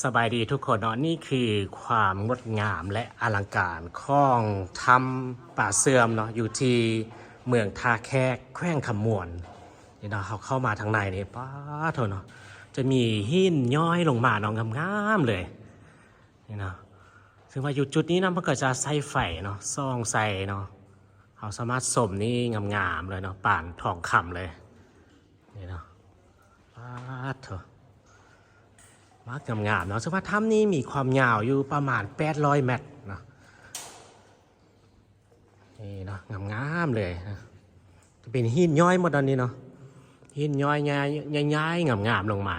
ສະບາຍດີທຸກຄົນເນາະ, ນີ້ຄືຄວາມງົດງາມ ແລະ ອະລັງການຂອງຖ້ຳປາເຊື່ອມເນາະ ຢູ່ທີ່ເມືອງທ່າແຂກ ແຂວງຄຳມ່ວນນີ້ເນາະ. ເຮົາເຂົ້າມາທາງໃນນີ້ ປາດໂທ້ເນາະ, ຈະມີຫີນຍ້ອຍລົງມາເນາະ ງາມໆເລີຍນີ້ເນາະ. ເຊິ່ງວ່າຢູ່ຈຸດນີ້ນະ ເພິ່ນກໍຈະໃຊ້ໄຟເນາະ ສ່ອງໃສ່ເນາະ, ເຮົາສາມາດຊົມນີ້ງາມໆເລີຍເນາະ ປານທອງຄຳເລີຍ. ນີ້ເນາະ ປາດໂທ້ ມາກງາມໆເນາະ. ເຊິ່ງວ່າຖ້ຳນີ້ມີຄວາມຍາວຢູ່ປະມານແປດຮ້ອຍແມັດເນາະ. ນີ້ເນາະ ງາມໆເລີຍນະ, ຈະເປັນຫີນຍ້ອຍໝົດອັນນີ້ເນາະ, ຫີນຍ້ອຍໃຫຍ່ໆ ງາມໆລົງມາ.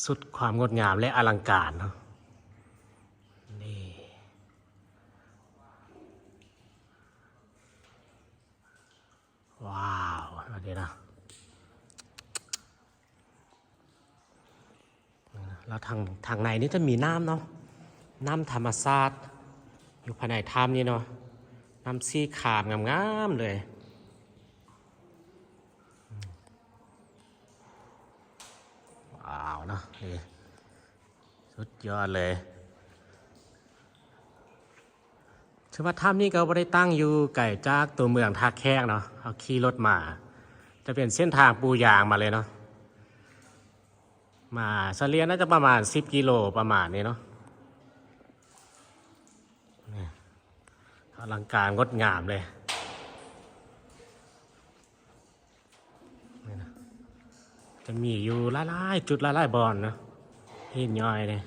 ສຸດຄວາມງົດງາມ ແລະ ອະລັງການເນາະ. ນີ້ ວ້າວ ອັນນີ້ນະ ແລ້ວທາງ ທາງໃນນີ້ຈະມີນ້ຳເນາະ, ນ້ຳທຳມະຊາດຢູ່ພາຍໃນຖ້ຳນີ້ເນາະ, ນ້ຳສີຄາມງາມໆເລີຍ. ວ້າວເນາະ ນີ້ສຸດຍອດເລີຍ. ເຊິ່ງວ່າຖ້ຳນີ້ກໍບໍ່ໄດ້ຕັ້ງຢູ່ໄກຈາກຕົວເມືອງທ່າແຂກເນາະ, ເຮົາຂີ່ລົດມາ ຈະເປັນເສັ້ນທາງປູຢາງມາເລີຍເນາະ, ມາສະເລ່ຍໜ້າຈະປະມານສິບກິໂລປະມານນີ້ເນາະ. ນີ້ ອະລັງການງົດງາມເລີຍ ນີ້ນະ, ຈະມີຢູ່ຫຼາຍໆຈຸດ ຫຼາຍໆບ່ອນເນາະ ຫີນຍ້ອຍນີ້.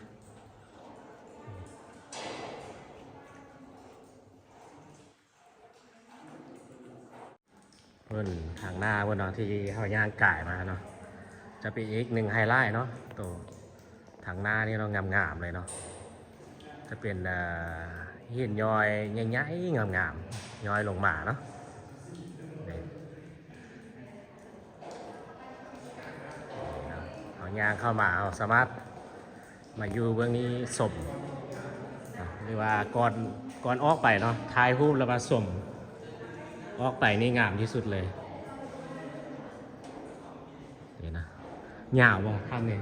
ເພິ່ນ ທາງໜ້າເພິ່ນເນາະ ທີ່ເຮົາຍ່າງກາຍມາເນາະ ຈະເປັນອີກໜຶ່ງໄຮໄລເນາະ. ໂຕທາງໜ້ານີ້ເນາະ ງາມໆເລີຍເນາະ, ຈະເປັນ ເອີ ຫີນຍ້ອຍໃຫຍ່ໆງາມໆ ຍ້ອຍລົງມາເນາະ. ນີ້ ເຮົາຍ່າງເຂົ້າມາ ເຮົາສາມາດ ມາຢູ່ເບື້ອງນີ້ຊົມນະ ຫຼືວ່າກ່ອນ ກ່ອນອອກໄປເນາະ ຖ່າຍຮູບແລ້ວມາຊົມ ອອກໄປນີ້ງາມທີ່ສຸດເລີຍ. ນີ້ນະ ຍາວບໍ່ຖ້ຳນີ້? ຍ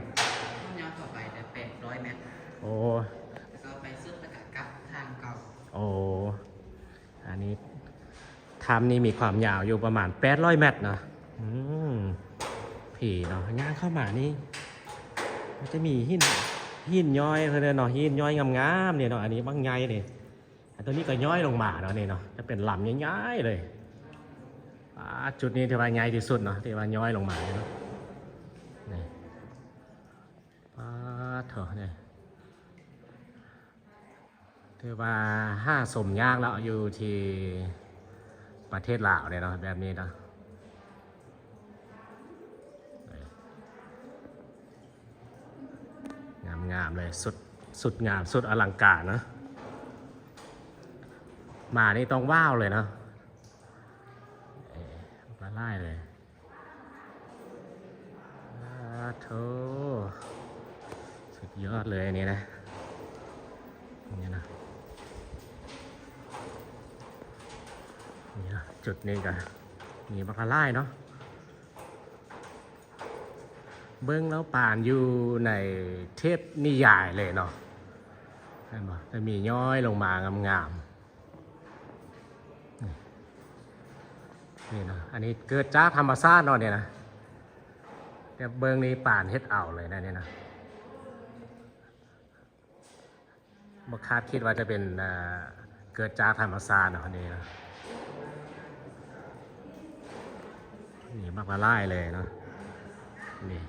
າວເຂົ້າໄປແຕ່ແປດຮ້ອຍແມັດ. ໂອ້ ແລ້ວກໍໄປສຸດແລ້ວກໍກັບທາງເກົ່າ. ໂອ້ ອັນນີ້ຖ້ຳນີ້ມີຄວາມຍາວຢູ່ປະມານແປດຮ້ອຍແມັດເນາະ. ອືມ ພີເນາະ ຍ່າງເຂົ້າມານີ້ ມັນຈະມີຫີນ ຫີນຍ້ອຍເພິ່ນເນາະ, ຫີນຍ້ອຍງາມໆນີ້ເນາະ, ອັນນີ້ບັກໃຫຍ່ນີ້, ອັນຕົວນີ້ກໍຍ້ອຍລົງມາເນາະ ນີ້ເນາະ, ຈະເປັນລຳໃຫຍ່ໆເລີຍ. ອ່າ ຈຸດນີ້ຖືວ່າໃຫຍ່ທີ່ສຸດເນາະ ທີ່ວ່າຍ້ອຍລົງມາເນາະ. ນີ້ ປາດໂທ້ ນີ້ ຖືວ່າຫາຊົມຍາກແລ້ວ ຢູ່ທີ່ປະເທດລາວເດ້ເນາະ ແບບນີ້ເນາະ. ງາມໆເລີຍ ສຸດ ສຸດງາມ ສຸດອະລັງການເນາະ. ມານີ້ຕ້ອງວ້າວເລີຍເນາະ ເອີ ຫຼາຍໆເລີຍ. ອາໂທ ສຸດຍອດເລີຍອັນນີ້ນະ ນີ້ນະ ນີ້ນະ. ຈຸດນີ້ກະມີບັກຫຼາຍເນາະ, ເບິ່ງແລ້ວປານຢູ່ໃນເທບນິຍາຍເລີຍເນາະ ເຫັນບໍ່? ຈະມີຍ້ອຍລົງມາງາມໆ. ນີ້ ນີ້ນະ ອັນນີ້ເກີດຈາກທຳມະຊາດເນາະ ນີ້ນະ, ແຕ່ເບິ່ງນີ້ປານເຮັດເອົາເລີຍນະ ນີ້ນະ. ບໍ່ຄາດຄິດວ່າຈະເປັນ ເອີ ເກີດຈາກທຳມະຊາດເນາະ ນີ້ນະ. ນີ້ບັກຫຼາຍໆເລີຍເນາະ ນີ້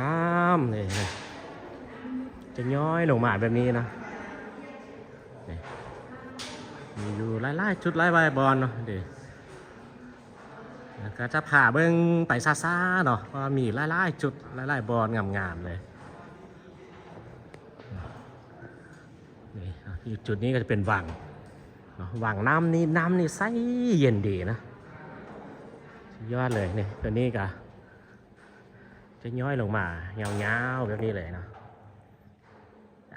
ງາມໆເລີຍນະ, ຈະຍ້ອຍລົງມາແບບນີ້ເນາະ. ນີ້ ມີຢູ່ຫຼາຍໆຈຸດ ຫຼາຍໆບ່ອນເນາະ ເດ້. ແລ້ວກໍຈະພາເບິ່ງໄປຊ້າໆເນາະ ເພາະວ່າມີຫຼາຍໆຈຸດ ຫຼາຍໆບ່ອນງາມໆເລີຍ. ນີ້ ຢູ່ຈຸດນີ້ກໍຈະເປັນວັງເນາະ, ວັງນ້ຳນີ້ ນ້ຳນີ້ໃສເຢັນດີນະ ສຸດຍອດເລີຍ. ນີ້ ຕົວນີ້ກໍຈະຍ້ອຍລົງມາຍາວໆແບບນີ້ເລີຍເນາະ.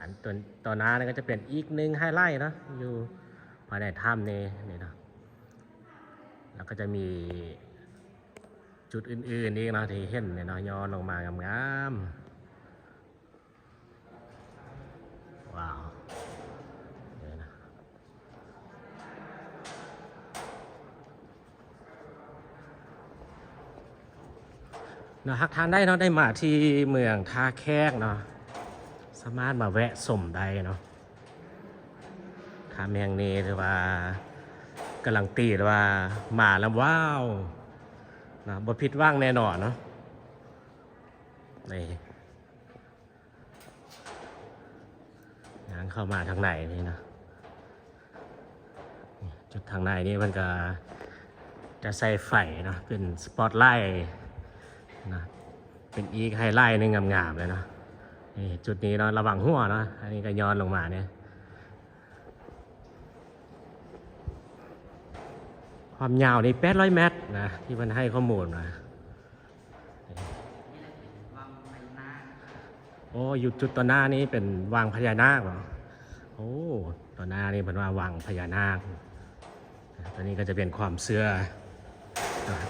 ອັນຕົວ ຕໍ່ໜ້ານີ້ກໍຈະເປັນອີກໜຶ່ງໄຮໄລເນາະ ຢູ່ພາຍໃນຖ້ຳນີ້ ນີ້ເນາະ. ແລ້ວກໍຈະມີ ຈຸດອື່ນໆອີກເນາະ ທີ່ເຫັນນີ້ເນາະ ຍ້ອນລົງມາງາມໆ. ວ້າວ ເດີນະ ເນາະ ຫາກທ່ານໃດເນາະ ໄດ້ມາທີ່ເມືອງທ່າແຂກເນາະ ສາມາດມາແວະຊົມໄດ້ເນາະ. ຖ້ຳແຫ່ງນີ້ຖືວ່າກາລັນຕີເລີຍວ່າມາແລ້ວວ້າວເນາະ ບໍ່ຜິດຫວັງແນ່ນອນເນາະ. ນີ້ ຍ່າງເຂົ້າມາທາງໃນນີ້ເນາະ ຈຸດທາງໃນນີ້ເພິ່ນກະຈະໃສ່ໄຟເນາະ ເປັນສະປອດໄລເນາະ ເປັນອີກໄຮໄລໜຶ່ງງາມໆເລີຍເນາະ. ນີ້ຈຸດນີ້ເນາະ ລະວັງຮົ່ວເນາະ ອັນນີ້ກະຍ້ອນລົງມານີ້ ຄວາມຍາວນີ້ແປດຮ້ອຍແມັດນະ ທີ່ເພິ່ນໃຫ້ຂໍ້ມູນນະ. ໂອ້ ຢູ່ຈຸດຕໍ່ໜ້ານີ້ເປັນວັງພະຍານາກເບາະ? ໂອ້ ຕໍ່ໜ້ານີ້ເພິ່ນວ່າວັງພະຍານາກ. ຕົວນີ້ກໍຈະເປັນຄວາມເຊື່ອ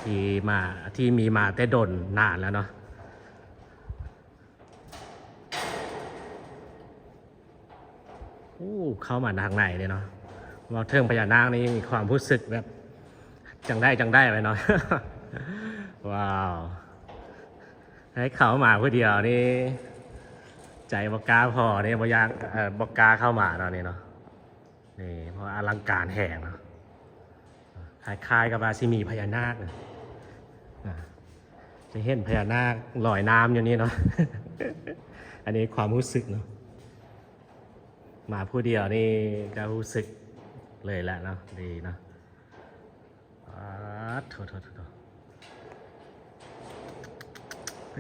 ທີ່ມາ ທີ່ມີມາແຕ່ດົນນານແລ້ວເນາະ. ໂອ້ ເຂົ້າມາທາງໃນເດ້ເນາະ ເວົ້າເຖິງພະຍານາກນີ້ມີຄວາມຮູ້ສຶກແບບຈັ່ງໃດຈັ່ງໃດໄວ້ເນາະ. ວ້າວ ໃຫ້ເຂົ້າມາຜູ້ດຽວນີ້ໃຈບໍ່ກ້າພໍເດ້ ບໍ່ຢາກ ເອີ ບໍ່ກ້າເຂົ້າມາເນາະນີ້ເນາະ. ນີ້ ເພາະວ່າອະລັງການແຮງເນາະ ຄ້າຍໆກັບວ່າຊິມີພະຍານາກນະ ຈະເຫັນພະຍານາກລອຍນ້ຳຢູ່ນີ້ເນາະ. ອັນນີ້ຄວາມຮູ້ສຶກເນາະ ມາຜູ້ດຽວນີ້ກໍຮູ້ສຶກເລີຍແຫຼະເນາະ ດີເນາະ. ປາດໂທ້ໆ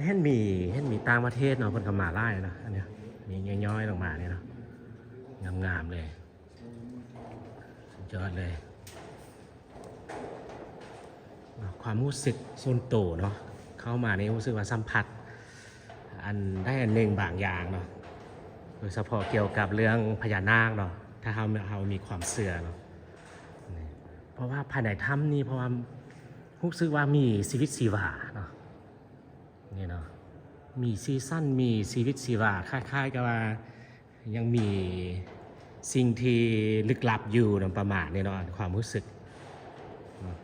ໆ ເຫັນມີ ເຫັນມີຕ່າງປະເທດເນາະ ເພິ່ນກໍມາຫຼາຍເນາະ. ອັນນີ້ມີຍ້ອຍໆລົງມານີ້ເນາະ ງາມໆເລີຍ ສຸດຍອດເລີຍ. ຄວາມຮູ້ສຶກສ່ວນໂຕເນາະ ເຂົ້າມານີ້ຮູ້ສຶກວ່າສຳຜັດອັນໃດອັນໜຶ່ງບາງຢ່າງເນາະ ໂດຍສະເພາະກ່ຽວກັບເລື່ອງພະຍານາກເນາະ ຖ້າເຮົາ ເຮົາມີຄວາມເຊື່ອເນາະ. ນີ້ ເພາະວ່າພາຍໃນຖ້ຳນີ້ ເພາະວ່າຮູ້ສຶກວ່າມີຊີວິດຊີວາເນາະ ນີ້ເນາະ ມີສີສັນ ມີຊີວິດຊີວາ ຄ້າຍໆກັບວ່າຍັງມີສິ່ງທີ່ລຶກລັບຢູ່ນຳ ປະມານນີ້ເນາະ. ຄວາມຮູ້ສຶກເນາະ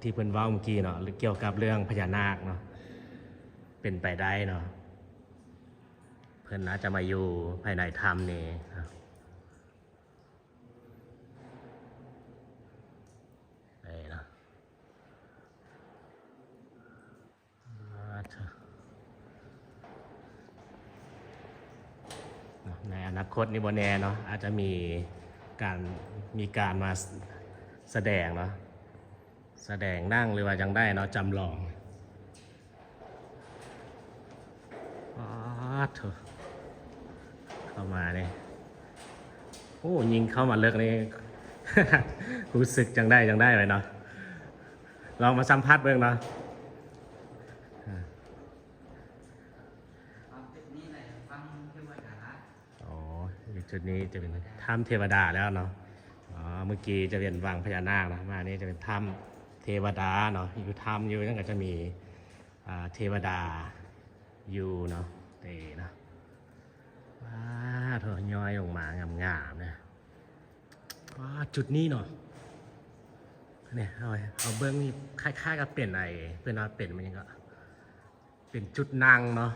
ທີ່ເພິ່ນເວົ້າເມື່ອກີ້ເນາະ ກ່ຽວກັບເລື່ອງພະຍານາກເນາະ ເປັນໄປໄດ້ເນາະ ເພິ່ນອາດຈະມາຢູ່ພາຍໃນຖ້ຳນີ້ເນາະ. ໄດ້ເນາະ ອາ ເນາະ ໃນອະນາຄົດນີ້ບໍ່ແນ່ເນາະ ອາດຈະມີການ ມີການມາສະແດງເນາະ ສະແດງໜັງ ຫຼືວ່າຈັ່ງໃດເນາະ ຈຳລອງ. ປາດໂທ້ ເຂົ້າມານີ້ ໂອ້ ຍິ່ງເຂົ້າມາເລິກນີ້ ຮູ້ສຶກຈັ່ງໃດຈັ່ງໃດໄວ້ເນາະ. ລອງມາສຳຜັດເບິ່ງເນາະ. ອໍ ຢູ່ຈຸດນີ້ຈະເປັນຖ້ຳເທວະດາແລ້ວເນາະ. ອໍ ເມື່ອກີ້ຈະເປັນວັງພະຍານາກເນາະ ມານີ້ຈະເປັນຖ້ຳເທວະດາເນາະ. ຢູ່ຖ້ຳຢູ່ນັ້ນກໍຈະມີ ອ່າ ເທວະດາຢູ່ເນາະ ເຕເນາະ. ວ້າໂທ້ ຍ້ອຍລົງມາງາມໆເນາະ. ວ້າ ຈຸດນີ້ເນາະ ນີ້ ເຮົາ ເຮົາເບິ່ງນີ້ຄ້າຍໆກັບເປັນໄອ້ ເພິ່ນວ່າເປັນ ມັນຫຍັງເກາະ ເປັນຈຸດນັ່ງເນາະ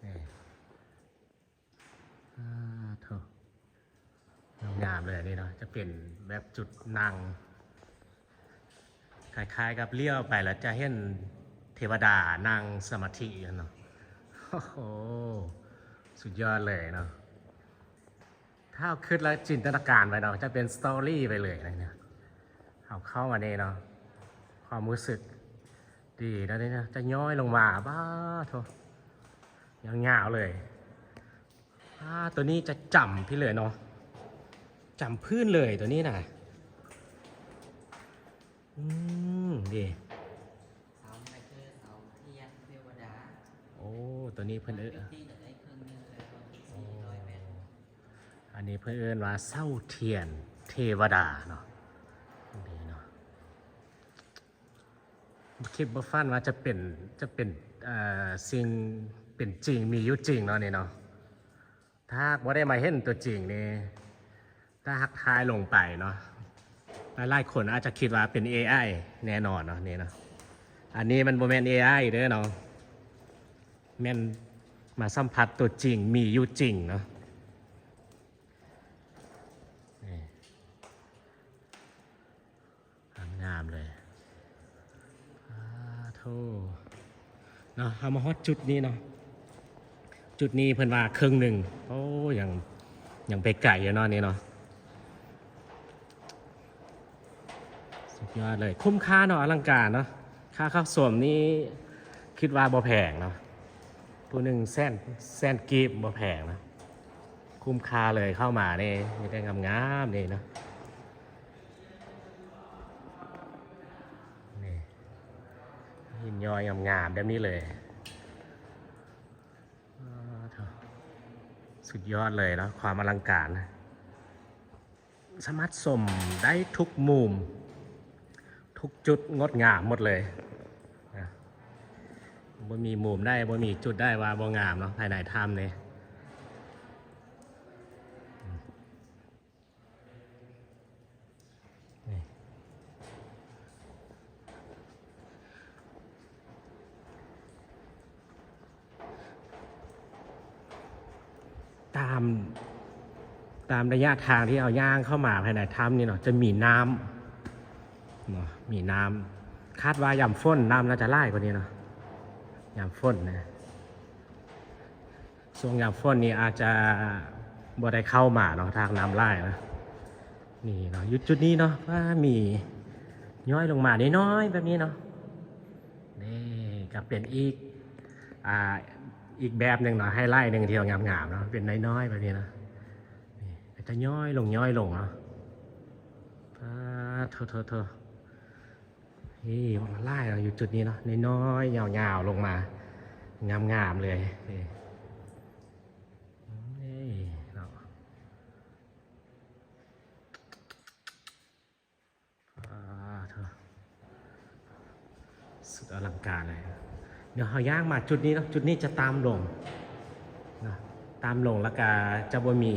ນີ້. ອາ ໂທ້ ງາມເລີຍອັນນີ້ເນາະ ຈະເປັນແບບຈຸດນັ່ງ ຄ້າຍໆກັບລ້ຽວໄປແລ້ວຈະເຫັນເທວະດານັ່ງສະມາທິຢູ່ເນາະ. ໂອ້ໂຫ ສຸດຍອດເລີຍເນາະ. ຖ້າເຮົາຄິດແລ້ວຈິນຕະນາການໄປເນາະ ຈະເປັນສະຕໍຣີໄປເລີຍນະ. ເຮົາເຂົ້າມານີ້ເນາະ ຄວາມຮູ້ສຶກດີນະ ນີ້ນະ ຈະຍ້ອຍລົງມາ ປ້າໂທ້ ຍາວໆເລີຍ. ອາ ໂຕນີ້ຈະຈຳພີ້ເລີຍເນາະ ຈຳພື້ນເລີຍໂຕນີ້ນະ. ອືມ ດີ ເສົານີ້ຄືເສົາທຽນເທວະດາ. ໂອ້ ໂຕນີ້ເພິ່ນເອີ້ນ ອັນນີ້ເພິ່ນເອີ້ນວ່າເສົາທຽນເທວະດາເນາະ. ດີເນາະ. ບໍ່ຄິດບໍ່ຝັນວ່າຈະເປັນ ຈະເປັນ ເອີ ສິ່ງເປັນຈິງ ມີຢູ່ຈິງເນາະນີ້ເນາະ. ຖ້າຫາກບໍ່ໄດ້ມາເຫັນຕົວຈິງນີ້ ຖ້າຫາກຖ່າຍລົງໄປເນາະ ຫຼາຍໆຄົນອາດຈະຄິດວ່າເປັນເອໄອແນ່ນອນເນາະນີ້ເນາະ. ອັນນີ້ມັນບໍ່ແມ່ນເອໄອເດີເນາະ ແມ່ນມາສຳຜັດຕົວຈິງ ມີຢູ່ຈິງເນາະ. ນີ້ ງາມໆເລີຍ ອາໂທ ເນາະ. ເຮົາມາຮອດຈຸດນີ້ເນາະ ຈຸດນີ້ເພິ່ນວ່າເຄິ່ງໜຶ່ງ ໂອ້ ຍັງ ຍັງໄປໄກຢູ່ເນາະນີ້ເນາະ. ສຸດຍອດເລີຍ ຄຸ້ມຄ່າເນາະ ອະລັງການເນາະ. ຄ່າເຂົ້າຊົມນີ້ຄິດວ່າບໍ່ແພງເນາະ ຜູ້ໜຶ່ງແສນ ແສນກີບ ບໍ່ແພງເນາະ. ຄຸ້ມຄ່າເລີຍ ເຂົ້າມານີ້ມີແຕ່ງາມໆນີ້ເນາະ. ນີ້ ຫີນຍ້ອຍງາມໆແບບນີ້ເລີຍ ອາໂທ ສຸດຍອດເລີຍເນາະ ຄວາມອະລັງການ ສາມາດຊົມໄດ້ທຸກມຸມ ທຸກຈຸດ ງົດງາມໝົດເລີຍນະ. ບໍ່ມີມຸມໃດ ບໍ່ມີຈຸດໃດວ່າບໍ່ງາມເນາະ ພາຍໃນຖ້ຳນີ້. ຕາມ ຕາມໄລຍະທາງທີ່ເຮົາຍ່າງເຂົ້າມາພາຍໃນຖ້ຳນີ້ເນາະ ຈະມີນ້ຳເນາະ ມີນ້ຳ. ຄາດວ່າຍາມຝົນນ້ຳໜ້າຈະຫຼາຍກວ່ານີ້ເນາະ ຍາມຝົນນະ. ຊ່ວງຍາມຝົນນີ້ອາດຈະບໍ່ໄດ້ເຂົ້າມາເນາະ ຖ້ານ້ຳຫຼາຍນະ. ນີ້ເນາະ ຢູ່ຈຸດນີ້ເນາະ ວ່າມີຍ້ອຍລົງມານ້ອຍໆແບບນີ້ເນາະ. ນີ້ກໍເປັນອີກ ອ່າ ອີກແບບໜຶ່ງເນາະ ໄຮໄລໜຶ່ງທີ່ວ່າງາມໆເນາະ ເປັນນ້ອຍໆແບບນີ້ເນາະ. ນີ້ກໍຈະຍ້ອຍລົງ ຍ້ອຍລົງເນາະ. ປາດໂທ້ໆໆ ນີ້ບັກຫຼາຍເນາະ ຢູ່ຈຸດນີ້ເນາະ ນ້ອຍໆ ຍາວໆລົງມາ ງາມໆເລີຍ. ນີ້ ນີ້ເນາະ ອາໂທ້ ສຸດອະລັງການເລີຍ. ດຽວເຮົາຍ່າງມາຈຸດນີ້ເນາະ ຈຸດນີ້ຈະຕ່ຳລົງເນາະ ຕ່ຳລົງ ແລ້ວກະຈະບໍ່ມີ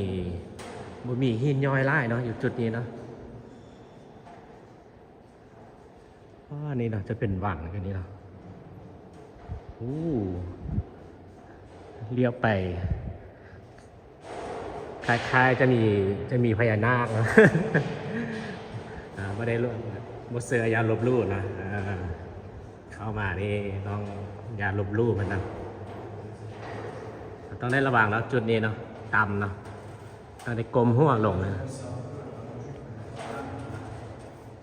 ບໍ່ມີຫີນຍ້ອຍຫຼາຍເນາະ ຢູ່ຈຸດນີ້ເນາະ. ອໍ ນີ້ເນາະ ຈະເປັນວັງຢູ່ນີ້ເນາະ. ໂອ້ ລ້ຽວໄປ ຄ້າຍໆ ຈະມີ ຈະມີພະຍານາກເນາະ. ອ່າ ບໍ່ໄດ້ລົບ ບໍ່ເຊື່ອຢ່າລົບຫຼູ່ນະ. ອ່າ ເຂົ້າມານີ້ຕ້ອງຢ່າລົບຫຼູ່ເພິ່ນນະ ຕ້ອງໄດ້ລະວັງເນາະ. ຈຸດນີ້ເນາະ ຕ່ຳເນາະ ຕ້ອງໄດ້ກົ້ມຫົວລົງນະ.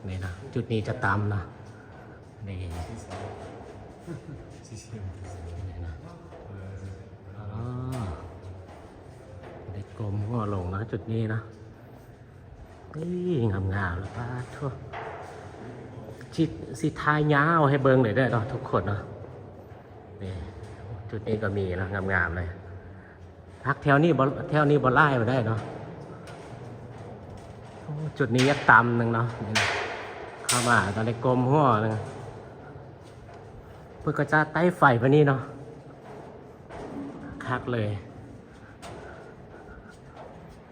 ນີ້ນະ ຈຸດນີ້ຈະຕ່ຳເນາະ. ນີ້ ນີ້ນະ ອໍ ໄດ້ກົ້ມຫົວລົງເນາະ ຈຸດນີ້ເນາະ. ນີ້ ງາມໆ ແລ້ວ ປາດໂທ້ ຊິ ຊິຖ່າຍຍາວໃຫ້ເບິ່ງເລີຍເດີເນາະ ທຸກຄົນເນາະ. ນີ້ ຈຸດນີ້ກໍມີເນາະ ງາມໆເລີຍ. ພັກແຖວນີ້ບໍ່ ແຖວນີ້ບໍ່ຫຼາຍປານໃດເນາະ. ໂອ້ ຈຸດນີ້ຢາກຕ່ຳໜຶ່ງເນາະ. ນີ້ນະ ເຂົ້າມາຕ້ອງໄດ້ກົ້ມຫົວໜຶ່ງ ເພິ່ນກໍຈະໄຕ້ໄຟປານນີ້ເນາະ ຄັກເລີຍ.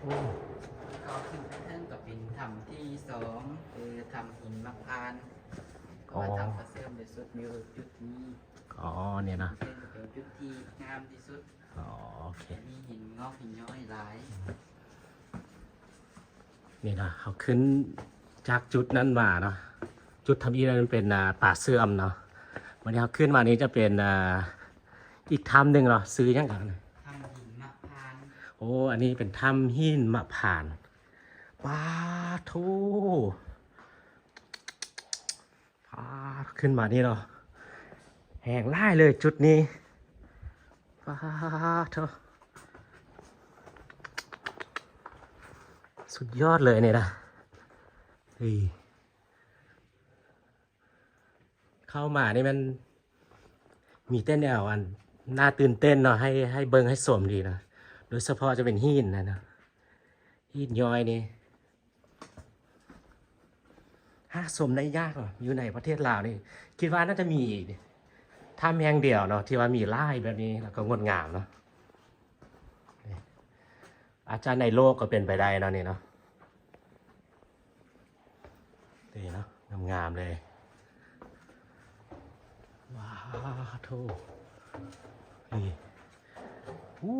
ໂອ້ ເຂົ້າຂຶ້ນໄປເທິງກໍເປັນຖ້ຳທີສອງ ຄືຖ້ຳຫີນໝາກພານ ເພາະວ່າ ອໍ ຖ້ຳກະເຊື່ອມທີ່ສຸດຢູ່ຈຸດນີ້. ອໍ ນີ້ນະ ເຊິ່ງເປັນຈຸດທີ່ງາມທີ່ສຸດ. ອໍ ໂອເຄ ມີຫີນງອກຫີນຍ້ອຍຫຼາຍ. ນີ້ນະ ເຮົາຂຶ້ນຈາກຈຸດນັ້ນມາເນາະ ຈຸດທຳອິດນັ້ນເປັນ ອ່າ ປາເຊື່ອມເນາະ. ບັດນີ້ເຮົາຂຶ້ນມານີ້ຈະເປັນ ອ່າ ອີກຖ້ຳໜຶ່ງເນາະ ຊື່ຫຍັງກໍ ຖ້ຳຫີນໝາກພານ. ໂອ້ ອັນນີ້ເປັນຖ້ຳຫີນໝາກພານ. ປາດໂທ້ ພາຂຶ້ນມານີ້ເນາະ ແຮງຫຼາຍເລີຍຈຸດນີ້. ປາດໂທ້ ສຸດຍອດເລີຍນີ້ນະ. ເອີ ເຂົ້າມານີ້ມັນມີແຕ່ແນວອັນໜ້າຕື່ນເຕັ້ນເນາະ ໃຫ້ ໃຫ້ເບິ່ງໃຫ້ຊົມດີນະ ໂດຍສະເພາະຈະເປັນຫີນນະເນາະ ຫີນຍ້ອຍນີ້. າຊົມໄດ້ຍາກເນາະ ຢູ່ໃນປະເທດລາວນີ້ ຄິດວ່າໜ້າຈະມີຖ້ຳແຫ່ງດຽວເນາະ ທີ່ວ່າມີຫຼາຍແບບນີ້ ແລ້ວກໍງົດງາມເນາະ. ອາດຈະໃນໂລກກໍເປັນໄປໄດ້ເນາະ ນີ້ເນາະ ນີ້ເນາະ ງາມໆເລີຍ. ວ້າໂທ້ ນີ້ ອູ້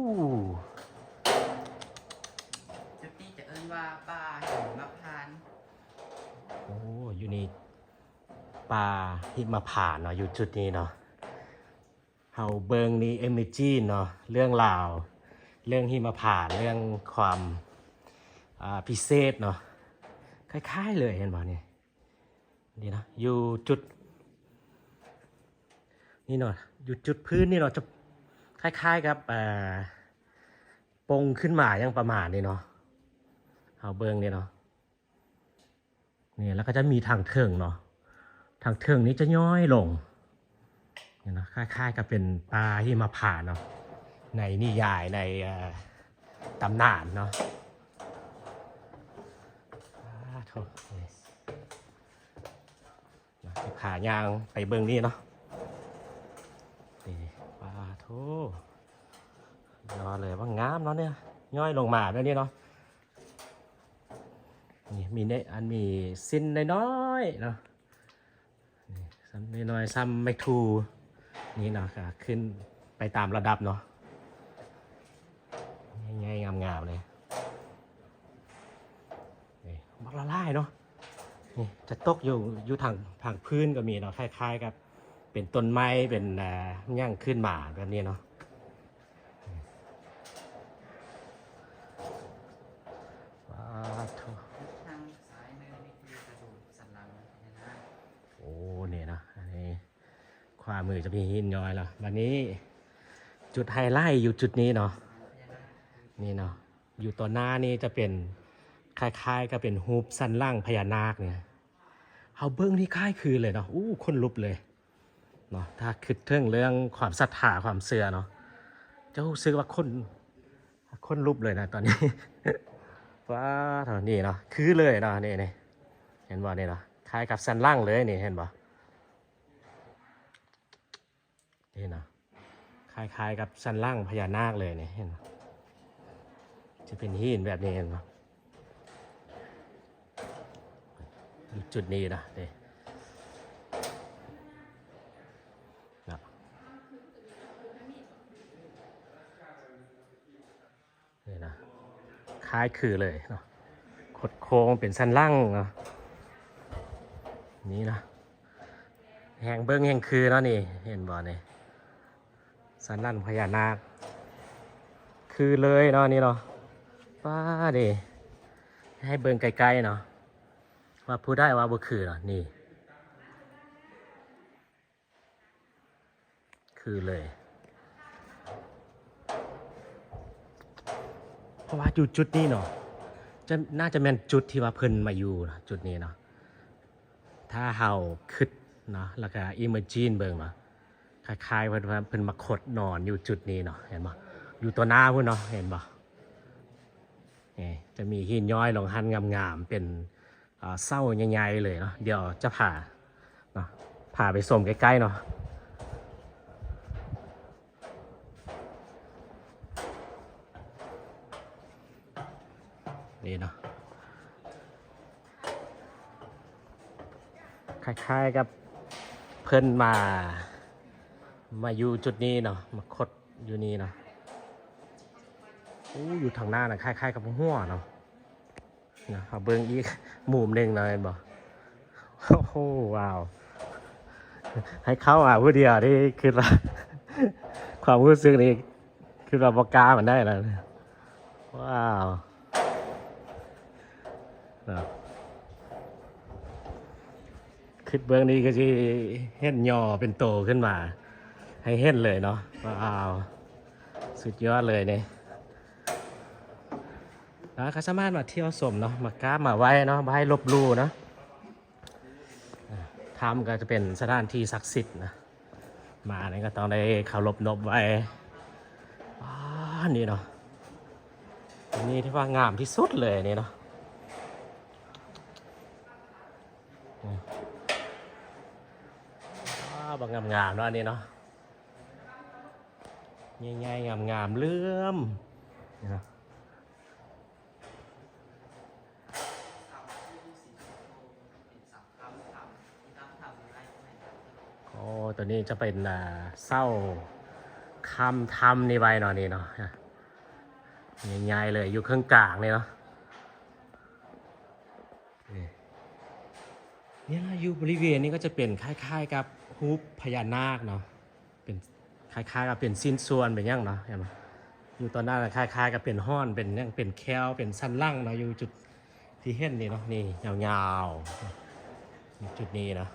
ຈຸດນີ້ຈະເອີ້ນວ່າປ່າຫິມະພານ. ໂອ້ ຢູ່ນີ້ປ່າຫິມະພານເນາະ ຢູ່ຈຸດນີ້ເນາະ. ເຮົາເບິ່ງນີ້ imagine ເນາະ ເລື່ອງລາວ ເລື່ອງຫິມະພານ ເລື່ອງຄວາມ ອ່າ ພິເສດເນາະ ຄ້າຍໆເລີຍ ເຫັນບໍ່ນີ້ ນີ້ເນາະ ຢູ່ຈຸດນີ້ເນາະ ຢູ່ຈຸດພື້ນນີ້ເນາະ ຈະຄ້າຍໆກັບ ເອີ ປົ່ງຂຶ້ນມາຫຍັງປະມານນີ້ເນາະ. ເຮົາເບິ່ງນີ້ເນາະ ນີ້ ແລ້ວກໍຈະມີທາງເທິງເນາະ ທາງເທິງນີ້ຈະຍ້ອຍລົງ ນີ້ເນາະ ຄ້າຍໆກັບເປັນປ່າຫິມະພານເນາະ ໃນນິຍາຍ ໃນ ເອີ ຕຳນານເນາະ. ອາ ໂທ້ ນີ້ ນະ ພາຍ່າງໄປເບິ່ງນີ້ເນາະ ນີ້ ປາໂທ ຍອດເລີຍ ວ່າງາມເນາະ ນີ້ ຍ້ອຍລົງມາແບບນີ້ເນາະ. ນີ້ ມີໃນ ອັນມີຊິ້ນນ້ອຍໆເນາະ ນີ້ ຊິ້ນນ້ອຍໆ ຊ່ຳໄມ້ທູ່ ນີ້ເນາະ ກໍຂຶ້ນໄປຕາມລະດັບເນາະ ໃຫຍ່ໆ ງາມໆເລີຍ. ນີ້ ບັກຫຼາຍໆເນາະ ນີ້ຈະຕົກຢູ່ ຢູ່ທາງ ທາງພື້ນກໍມີເນາະ ຄ້າຍໆກັບເປັນຕົ້ນໄມ້ ເປັນ ອ່າ ຫຍັງຂຶ້ນມາແບບນີ້ເນາະ. ປາໂທ ທາງຊ້າຍມືນີ້ຄືກະດູກສັນຫຼັງພະຍານາກ. ໂອ້ ນີ້ເນາະ ອັນນີ້ ຂວາມືຈະມີຫີນຍ້ອຍລະ. ບັດນີ້ຈຸດໄຮໄລຢູ່ຈຸດນີ້ເນາະ ນີ້ເນາະ ຢູ່ຕໍ່ໜ້ານີ້ຈະເປັນຄ້າຍໆກັບເປັນຮູບສັນຫຼັງພະຍານາກນີ້. ເຮົາເບິ່ງນີ້ຄ້າຍຄືເລີຍເນາະ. ໂອ້ ຂົນລຸກເລີຍເນາະ ຖ້າຄິດເຖິງເລື່ອງຄວາມສັດທາຄວາມເຊື່ອເນາະ ຈະຮູ້ສຶກວ່າຂົນ ຂົນລຸກເລີຍນະຕອນນີ້. ປາໂທ ນີ້ເນາະ ຄືເລີຍເນາະ ນີ້ ນີ້ ເຫັນບໍ່ນີ້ເນາະ ຄ້າຍກັບສັນຫຼັງເລີຍນີ້ ເຫັນບໍ່? ນີ້ນະ ຄ້າຍໆກັບສັນຫຼັງພະຍານາກເລີຍນີ້ ເຫັນບໍ່? ຈະເປັນຫີນແບບນີ້ ເຫັນບໍ່? ຢູ່ຈຸດນີ້ນະ ນີ້ນະ ນີ້ນະ ຄ້າຍຄືເລີຍເນາະ ຄົດໂຄ້ງເປັນສັນຫຼັງເນາະ ນີ້ນະ ແຮງເບິ່ງແຮງຄືເນາະ ນີ້ ເຫັນບໍ່ນີ້ ສັນຫຼັງພະຍານາກ ຄືເລີຍເນາະ ນີ້ເນາະ. ປາເດ ໃຫ້ເບິ່ງໃກ້ໆເນາະ ວ່າຜູ້ໃດວ່າບໍ່ຄືເນາະ ນີ້ ຄືເລີຍ ເພາະວ່າຢູ່ຈຸດນີ້ເນາະ ຈະ ໜ້າຈະແມ່ນຈຸດທີ່ວ່າເພິ່ນມາຢູ່ເນາະ ຈຸດນີ້ເນາະ. ຖ້າເຮົາຄິດເນາະ ແລ້ວກະ imagine ເບິ່ງເນາະ ຄ້າຍໆເພິ່ນວ່າເພິ່ນມາຂົດນອນຢູ່ຈຸດນີ້ເນາະ ເຫັນບໍ່? ຢູ່ຕໍ່ໜ້າພຸ້ນເນາະ ເຫັນບໍ່? ນີ້ ຈະມີຫີນຍ້ອຍລົງຫັ້ນງາມໆ ເປັນ ອ່າ ເສົາໃຫຍ່ໆເລີຍເນາະ. ດຽວຈະພາເນາະ ພາໄປຊົມໃກ້ໆເນາະ. ນີ້ເນາະ ຄ້າຍໆກັບເພິ່ນມາ ມາຢູ່ຈຸດນີ້ເນາະ ມາຂົດຢູ່ນີ້ເນາະ. ໂອ້ ຢູ່ທາງໜ້ານະ ຄ້າຍໆກັບຫົວເນາະ. ນະ ເຮົາເບິ່ງອີກມຸມໜຶ່ງເນາະ ແມ່ນບໍ່? ໂອ້ໂຫ ວ້າວ ໃຫ້ເຂົ້າມາຜູ້ດຽວນີ້ ຄິດວ່າ ຄວາມຮູ້ສຶກນີ້ ຄິດວ່າບໍ່ກ້າປານໃດລະ. ວ້າວ ເນາະ ຄິດເບິ່ງນີ້ຄືຊິເຫັນຍໍເປັນໂຕຂຶ້ນມາໃຫ້ເຫັນເລີຍເນາະ. ວ້າວ ສຸດຍອດເລີຍນີ້. ແລ້ວກໍສາມາດມາທ່ຽວຊົມເນາະ ມາກາບມາໄຫວ້ເນາະ ບໍ່ໃຫ້ລົບຫຼູ່ເນາະ. ຖ້ຳກໍຈະເປັນສະຖານທີ່ສັກສິດນະ ມານີ້ກໍຕ້ອງໄດ້ເຄົາລົບນົບໄຫວ້. ອາ ນີ້ເນາະ ອັນນີ້ຖືວ່າງາມທີ່ສຸດເລີຍນີ້ເນາະ. ນີ້ ບັກງາມໆເນາະ ອັນນີ້ເນາະ ໃຫຍ່ໆ ງາມໆ ເຫຼື້ອມນີ້ເນາະ. ໂອ້ ຕົວນີ້ຈະເປັນ ອ່າ ເສົາຄ້ຳຖ້ຳນີ້ໄວ້ເນາະ ນີ້ເນາະ ໃຫຍ່ໆ ເລີຍ ຢູ່ເຄິ່ງກາງນີ້ເນາະ. ນີ້ ນີ້ລະ ຢູ່ບໍລິເວນນີ້ກໍຈະເປັນຄ້າຍໆ ກັບຮູບພະຍານາກເນາະ ເປັນຄ້າຍໆ ກັບເປັນຊິ້ນສ່ວນເປັນຫຍັງເນາະ ເຫັນບໍ່? ຢູ່ຕອນນັ້ນຄ້າຍໆ ກັບເປັນຮ້ອນ ເປັນຫຍັງ ເປັນແຂ້ວ ເປັນສັນຫຼັງເນາະ ຢູ່ຈຸດທີ່ເຫັນນີ້ເນາະ ນີ້ຍາວໆ ຈຸດນີ້ເນາະ.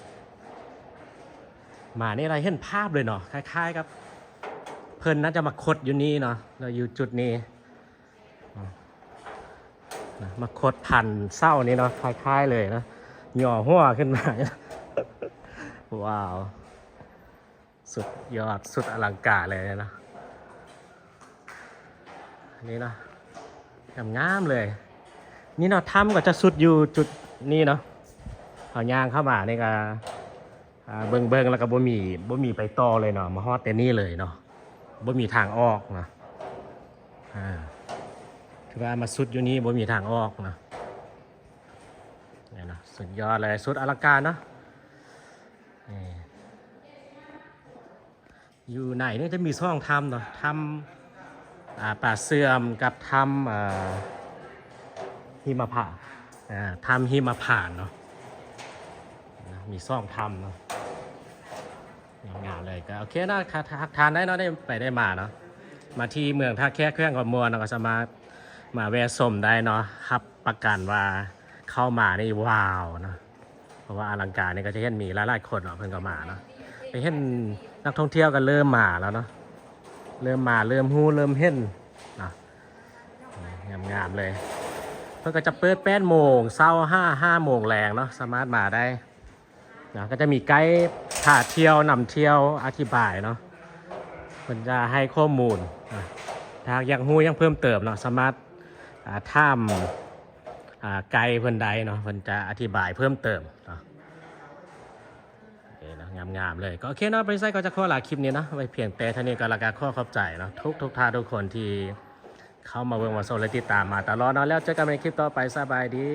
ມານີ້ລະເຫັນພາບເລີຍເນາະ ຄ້າຍໆ ກັບເພິ່ນໜ້າຈະມາຄົດຢູ່ນີ້ເນາະ ແລ້ວຢູ່ຈຸດນີ້ ນະ ມາຄົດພັນເສົານີ້ເນາະ ຄ້າຍໆ ເລີຍເນາະ ຫຍໍຫົວຂຶ້ນມາ ວ້າວ ສຸດຍອດ ສຸດອະລັງການເລີຍເນາະ ນີ້ເນາະ ງາມໆ ເລີຍ. ນີ້ເນາະ ຖ້ຳກໍຈະສຸດຢູ່ຈຸດນີ້ເນາະ ເຮົາຍ່າງເຂົ້າມານີ້ກໍ ອ່າ ເບິ່ງໆ ແລ້ວກໍບໍ່ມີ ບໍ່ມີໄປຕໍ່ເລີຍເນາະ ມາຮອດແຕ່ນີ້ເລີຍເນາະ ບໍ່ມີທາງອອກເນາະ ອ່າ ຖືວ່າມາສຸດຢູ່ນີ້ບໍ່ມີທາງອອກເນາະ ນີ້ເນາະ ສຸດຍອດເລີຍ ສຸດອະລັງການເນາະ ນີ້ ຢູ່ໃນນີ້ຈະມີສອງຖ້ຳເນາະ ຖ້ຳ ອ່າ ປາເຊື່ອມກັບຖ້ຳ ອ່າ ຫິມະພານ ອ່າ ຖ້ຳຫິມະພານເນາະ ມີສອງຖ້ຳເນາະ ງາມໆ ເລີຍ ກໍໂອເຄເນາະ ຖ້າ ຖ້າ ຖ້າທ່ານໃດເນາະ ໄດ້ໄປໄດ້ມາເນາະ ມາທີ່ເມືອງທ່າແຂກ ແຂວງຄຳມ່ວນເນາະ ກໍສາມາດມາແວະຊົມໄດ້ເນາະ ຮັບປະກັນວ່າເຂົ້າມານີ້ວ້າວເນາະ. ເພາະວ່າອະລັງການນີ້ກໍຈະເຫັນມີຫຼາຍໆ ຄົນເນາະ ເພິ່ນກໍມາເນາະ ໄດ້ເຫັນນັກທ່ອງທ່ຽວກໍເລີ່ມມາແລ້ວເນາະ ເລີ່ມມາ ເລີ່ມຮູ້ ເລີ່ມເຫັນເນາະ ງາມໆ ເລີຍ. ເພິ່ນກໍຈະເປີດແປດໂມງເຊົ້າຫາຫ້າໂມງແລງເນາະ ສາມາດມາໄດ້ເນາະ ກໍຈະມີໄກພາທ່ຽວ ນຳທ່ຽວ ອະທິບາຍເນາະ ເພິ່ນຈະໃຫ້ຂໍ້ມູນເນາະ ຖ້າຫາກຢາກຮູ້ຫຍັງເພີ່ມເຕີມເນາະ ສາມາດ ອ່າ ຖາມ ອ່າ ໄກເພິ່ນໄດ້ເນາະ ເພິ່ນຈະອະທິບາຍເພີ່ມເຕີມເນາະ. ໂອເຄເນາະ ງາມໆ ເລີຍ ກໍໂອເຄເນາະ ບໍລິສັດກໍຈະຂໍລາຄລິບນີ້ເນາະ ໄວ້ພຽງແຕ່ເທົ່ານີ້ກໍ ແລ້ວກໍຂໍຂອບໃຈເນາະ ທຸກໆ ທ່ານທຸກຄົນທີ່ເຂົ້າມາເບິ່ງມາຊົມ ແລະ ຕິດຕາມມາຕະຫຼອດເນາະ ແລ້ວເຈີກັນໃນຄລິບຕໍ່ໄປ ສະບາຍດີ.